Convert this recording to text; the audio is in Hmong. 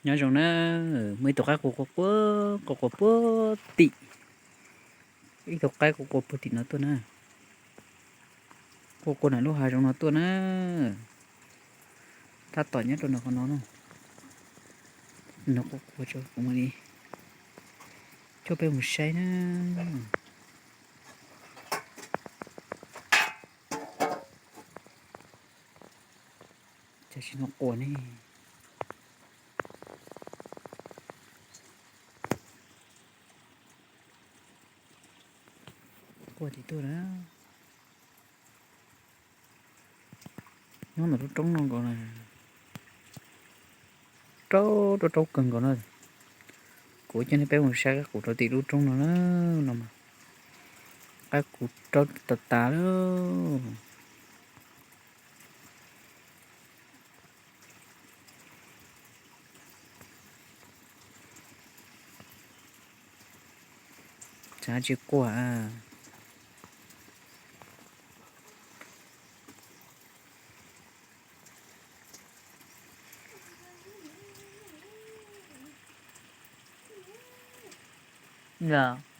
Nyob zoo na, muaj ib tug qaib qua qua qua, qua qua puag tim, ib tug qaib qua qua puag tim no tuaj na, qua qua ntawm lub hav zoov no tuaj na, tab tom nyob rau ntawm qhov no na, no qua qua, kuv mam li coj peb mus saib na. Cas tsis hnov quaj ne? Quaj tim tuaj na. Nyob ntawm lub roob no nkaus na. Raub, raub, raub kawg nkaus na. Kuv coj nej peb mus saib qaib qus rau tim lub roob no na, no mas qaib qus raub tas tas lawm. Tsis quaj. Yog.